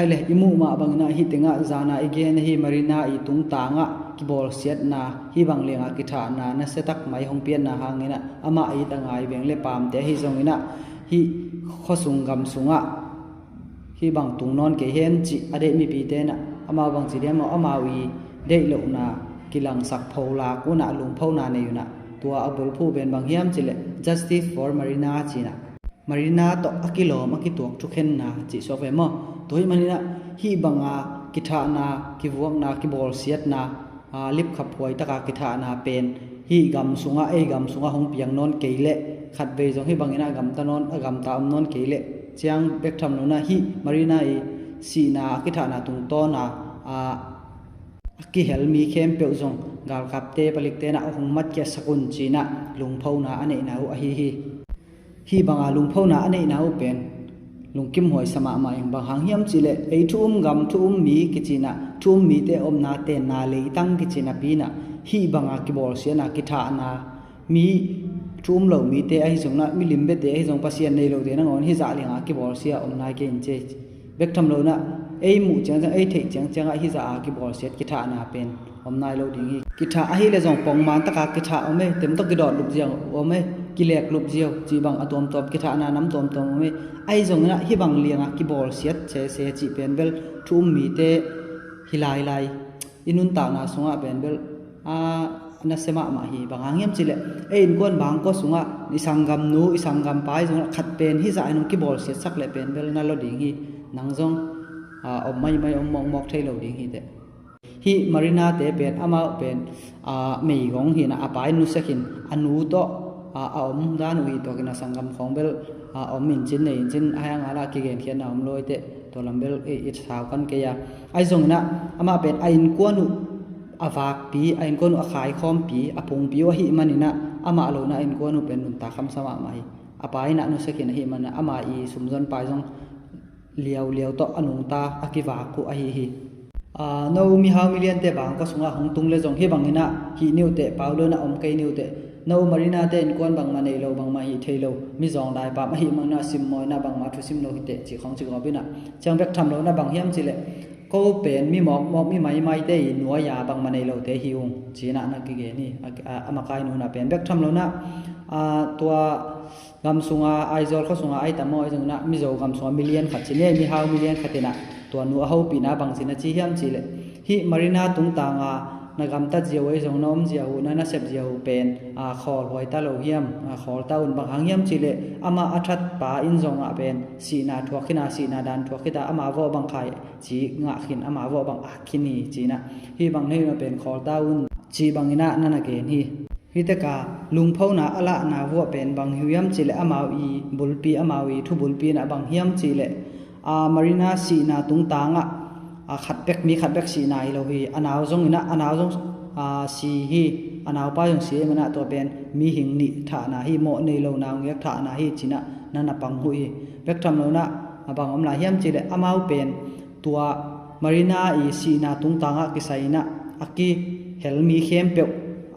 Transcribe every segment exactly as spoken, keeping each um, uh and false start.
Ahi le, i muh mah bangin ah hih tengah zana i gen ahi Marina i tungtangah kibawlsiatna, hih bang liangah kithahna nasiatak mai hong pianna hangin ah amah it a ngai veng le paamte ahi zongin ah hih khuasung gam sungah hih bang tung nawn kei hen cih a deih mipite in ah amau bang ci diam aw, amau i deih lohna kilangsak pholak un ah lungphona nei un ah, tua a bulphuh pen bang hiam cih leh Justice for Marina ci-in ah Marina tawh a kilawm a kituak thukhenna cih suak ve maw? Tua hih manin ah hih banga kithahna, kivuakna, kibawlsiatna, aa, lipkhaphuai taka kithahna pen hih gam sungah, ei gam sungah hong piang nawn kei leh, khatvei zong hih bangin ah gamta nawn, a gamta om nawn kei leh, ciang bek tham loin ah hih Marina i sihna a kithahna tungtawna, aa, a kihel mi khempeuh zong galkapte, palikte in ah hong matkhiatsak un ci-in ah lungphona a neihna uh ahi hi. Hih banga lungphona a neihna uh pen lungkimhuaisa mahmah ing. Bang hang hiam cih leh ei thu um gam, thu um mi kici-in ah, thu um mite omna tenna leitang kici napi-in ah hih banga kibawlsiatna, kithahna, mi thu um lo mite ahi zongin ah, mi limbiate ahi zong, Pasian nei lote nangawn hih zah liangah kibawlsia om nai kei in ci. Bek tham loin ah ei muh ciangciang, ei theih ciangciangah hih zah a kibawlsiat kithahna pen om nai lo ding hi. Kithah ahih leh zong pongman taka kithah om e, tem tawh kidawt lup ziau om e, kilek lup ziau cih bang a tuamtuam, kithahna nam tuamtuam om e. Ahi zongin ah hih bang liangah kibawlsiat sese cih pen bel thu um mite hi lailai i nuntakna sungah pen bel, aa, nasia mahmah hi. Bang hang hiam cih leh ei innkuan bangkua sungah i sanggamnu, i sanggampa ahi zongin ah khat pen hih zah in hong kibawlsiatsak leh pen bel na lua ding hi. Nang zong, aa, om maimai, om mawkmawk thei lo ding hi teh. Hih Marina-te pen, amau pen, aa, meigong hi-in ah, a pa in nusia khin, a nu tawh, aa, a om dan uh hi. Tua khin a sanggam khawng bel, aa, om in cin, nei in cin, a hiang a la kigenkhiatna om lo hi teh, tua lam bel i, i sau kha kei a. Ahi zongin ah amah pen a innkuan uh a vakpi, a innkuan uh a khaikhawmpi, a phungpi uh ahih manin ah amah lo-in ah a innkuan uh pen nuntak hamsa mahmah hi. A pa in ah nusia khin ahih manin ah ama i sumzonpa zong liauliau tawh a nungta, a kivak uh ahi hi. Aa, no mihau miliante bangkua sungah hong tung leh zong hih bangin ah hih ni uh teh, pau lo-in ah om kei ni uh teh. No Marina-te innkuan bangmah nei lo, bangmah hih thei lo, mizawng daipam ahih manin ah simmawh in ah bangmah thusim lo hi teh cih khawng ci gawp in ah, ciang bek tham loin ah bang hiam cih leh ko pen mi mawkmawk, mi maimaite i nuai-a bangmah nei lote hi ung ci-in ah na kigen hi. A, a, a makai nu-in ah pen bek tham loin ah, aa, tua gam sunga, Aizawl khua sunga ai tam aw, ahi zongin ah Mizo gam sunga milian khat ci ni, mihau milian khat in ah tua nu a hopihna bang ci na ci hiam cih leh, hih Marina tungtanga na gamtat ziau, ahi zong na om ziau uh, na nasep ziau uh pen, aa, khawlhuai ta lo hiam, aa, khawl ta un. Bang hang hiam cih leh amah a thatpa in zongah pen sihna thuak khin a, sihna dan thuak khit a, amah vawh bang khai ci ngah khin, amah vawh bang at khin hi ci-in ah, hih bang na hih uh pen khawl ta un cih bangin ah na na gen hi. Hih teka lungphona a lahna vuah pen bang hi hiam cih leh amau i bulpi, amau i thu bulpi in ah bang hiam cih leh, aa, Marina sihna tungtangah, aa, khat bek, mi khat bek sihna hi lo hi. A nau zongin ah, a nau zong, aa, si hi, a naupa zong si ahih manin ah tua pen mihing nih thahna hi, mawh nei lo naungek thahna hi ci-in ah na na pang uh hi. Bek tham loin ah a bang om lai hiam cih leh amau pen tua Marina i sihna tungtangah kisai-in ah a kihel mi khempeuh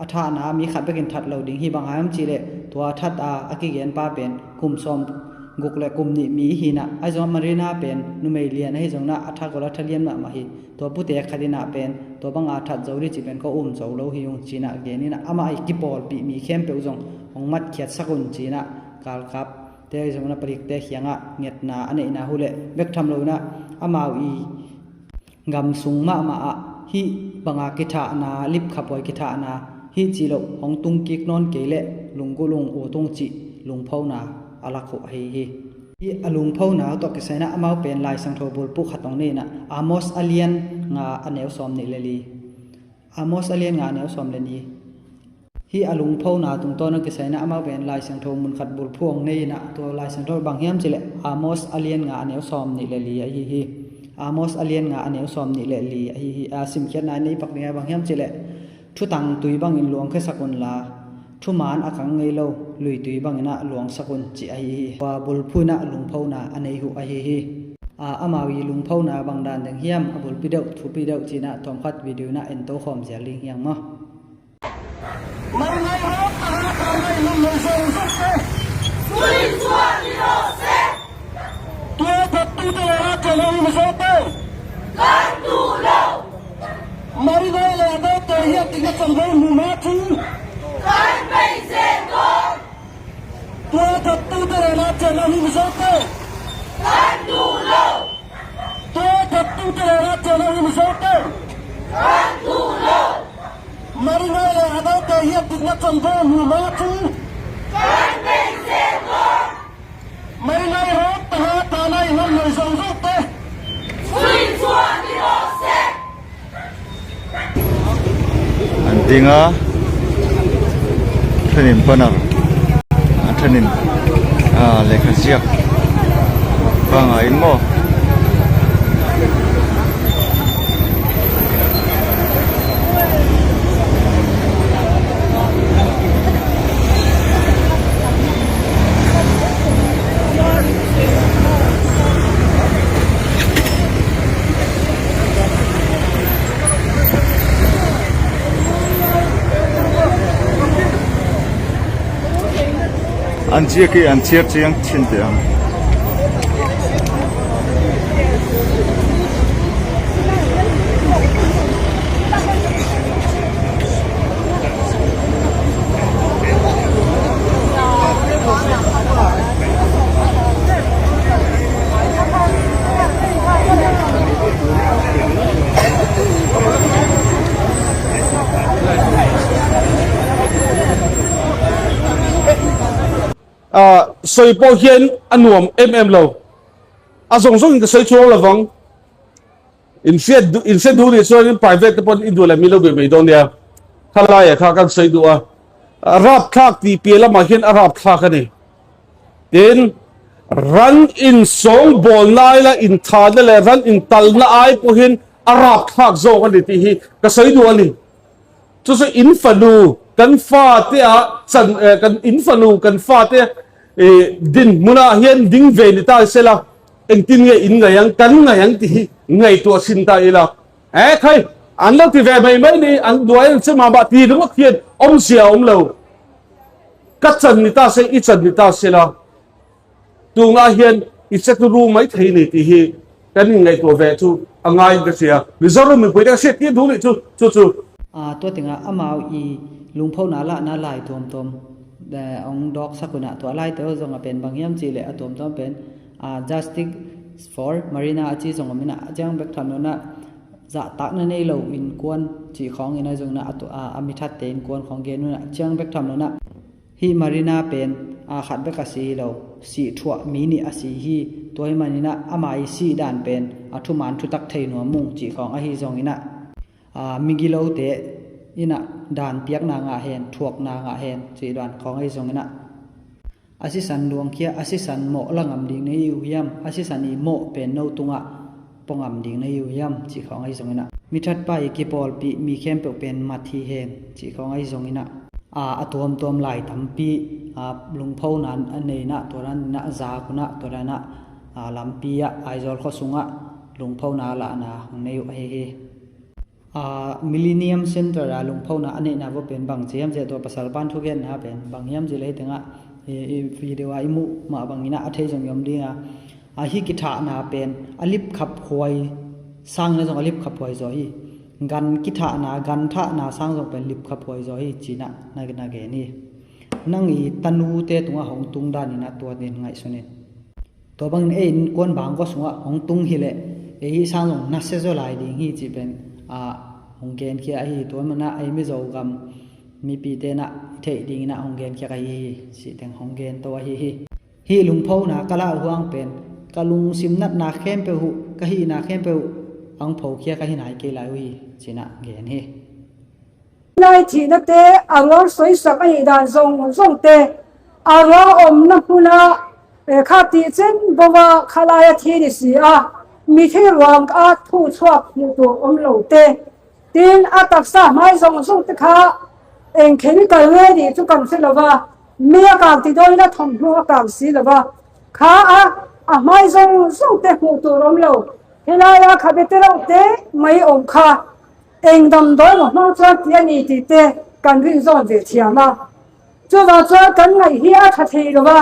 a thahna mi khat bekin that lo ding hi. Bang hang hiam cih leh tua a that a, a kigenpa pen kum sawmguk le kum nih mi hi-in ah, ahi zong Marina pen numei lian ahi zongin ah a thagol a thalian mahmah hi. Tua putek khat in ah pen tua banga that zo ding cih pen ka um zo lo hi ung ci-in ah gen in ah, amah i kipawlpih mi khempeuh zong hong matkhiatsak un ci-in ah galkap te ahi zongin ah palikte kiangah ngetna a neihna uh leh, bek tham loin ah amau i gam sung mahmah ah hih banga kithahna, lipkhaphuai kithahna, hih cih loh hong tung kik nawn kei leh lunggulh ung, ut ung cih lungphona a lak uh ahi hi. Hih a lungphona uh tawh kisai-in ah amau pen Lai Siangtho bulphuh khat hong nei in ah, Amos a lian nga a neu sawm nih le li. Amos a lian nga a neu sawm le li. Hih a lungphona tungtawn a kisai-in ah amau pen Lai Siangtho mun khat bulphuh hong nei in ah, tua Lai Siangtho bang hiam cih leh Amos a lian nga a neu sawm nih le li ahi hi. Amos a lian nga a neu sawm nih le li ahi hi. A simkhiatna in i pak ding ah bang hiam cih leh, thutang tui bangin luangkhiasak unla, thuman a kang ngei lo luitui bangin ah luangsak un cih ahi hi. Tua bulphuh in ah lungphona a nei uh ahi hi. A, amau i lungphona bang dan ding hiam, a bulpi deuh, thupi deuh ci-in ah tawmkhat video in ah en to khawm zial ding hi hang maw. Marngai rawk a hak a ngai nun lei zong zong te. Tua phat tu te la rak a ngai nun zong te. Marinai le a note hiah tikna chanvo hmuhma thu. Kan bei zen kong. Tua thattute le na cian lo hi mizote. Kan duh lo. Tua thattute le na cian lo hi mizote. Kan duh lo. Marinai le a note hiah tikna chanvo hmuhma thu. Kan bei zen kong. Marinai rawt taha tanai hon noi zongzongte. Sui chuan i rawh sek. An ding a, ṭhenin banner, a ṭhenin, a, lehkha ziak bangah in maw? An ziak hi an chiar ciang chin te ang. Ah, soi pawh hian a nuam em em lo. A zawng zawngin ka sawi chuang lo vang. In hriat duh, in hriat duh nih chuan in private te pawn in duh leh min lo be mai dawn nia. Kha laia kha kan sawi duh a. A rapthlak tih piah lamah hian a rapthlak a ni. Tin, ran insawng bawlna ai la, inthanna leh ran intalna ai pawh hian a rapthlak zawk a ni tih hi ka sawi duh a ni. Chu chu in fanu kan fate a chan, eh, kan in fanu kan fate, eh, dinhmunah hian ding ve ni ta sela, engtin nge in ngaih ang, kan ngaih ang tih hi ngaihtuah sin ta ila. Eh, khai, an lo ti ve mai mai ni, an duai an che mah mah ti lungah khian awmzia a awm lo. Ka chan ni ta se, i chan ni ta sela. Tunah hian i chetu ru mai thei ni tih hi kan inngaihtuah ve chu a ngai ka tia. Mizoram mipuite ka hriat tir duh nih chu, chu chu. A, tua tengah amau i lungphona lahna lai tuamtuam, eh, hong dawksak unah tua laite aw zongah pen bang hiam cih leh a tuamtuam pen, a, Justice for Marina a ci zong awm inah a ciang bek tham lo nah zahtakna nei lo innkuan cih khawng inah zong inah a tu-, a, a mi thatte innkuan khawng gen unah a ciang bek tham lo nah hih Marina pen, a, khat bek a si hi lo, sih thuah mi nih a si hi. Tua hi maninah ama i sih dan pen a thuman thutak thei nuam ung cih khawng ahi zonginah, a, migilote inah dan piakna ngah hen, thuakna ngah hen cih dan khawng ahi zonginah a sisan luangkhia, a sisan mawh la ngam ding na hi uh hiam, a sisan i mawh pen no tungah pawh ngam ding na hi uh hiam cih khawng ahi zonginah mi thatpa i kipawlpih mi khempeuh pen mat hi hen cih khawng ahi zonginah, a, a tuamtuam lai tampi, a, lungphona a neina tua daninah zak unah tua danah, a, lampi ah Aizawl khuasungah lungphona lahna hong nei uh ahi hi. A, Millennium Center a lungphona a neihna vaw pen bang ci hiam cih tua pasal pan thugenna pen bang hiam cih leh hih tengah i, i video a i muh mah banginah a thei zong i om dinga, a, hih kithahna pen a lipkhap huai sangin a zong a lipkhap huai zaw hi. Gan kithahna, gan thahna sang zong pen lipkhap huai zaw hi cinah na, na gen hi. Nang i tanute tungah hong tung daninah tua din ngaihsun in. Tua bangin ei innkuan bangkua sungah hong tung hileh ei hih sang zong nasia zaw lai ding hi cih pen, a, hong genkhia ahi. Tua manah ei Mizo gam mipite nah i theih dinginah hong genkhiak ahi hi cih teng hong gen to ahi hi. Hih lungphona ka lah uh huang pen ka lungsim natna khempeuh uh, ka hihna khempeuh uh hong phokhia ka hi nai kei lai uh hi cinah gen hi. Nai thihnate a ruang sawisak ahi dan zong zongte, a ruang awmna hmuna, eh, kha tih chen bova kha laia thi ni si a, mithi ruang a thu chhuak hmuh tur awm lote, tin a taksa hmai zong zongte kha eng chemical nge dih chu kan hre lova, mi a kang ti dawina thawmhnaw a kang si lova, kha a, a hmai zong zongte hmuh tur awm lo. Hi laia kha betelote mai awm kha eng damdawi mawh hmang chuan ti a ni tihte kan rin zawn ve thiam a. Chuvang chuan kan ngaih hi a ṭha thei lo va.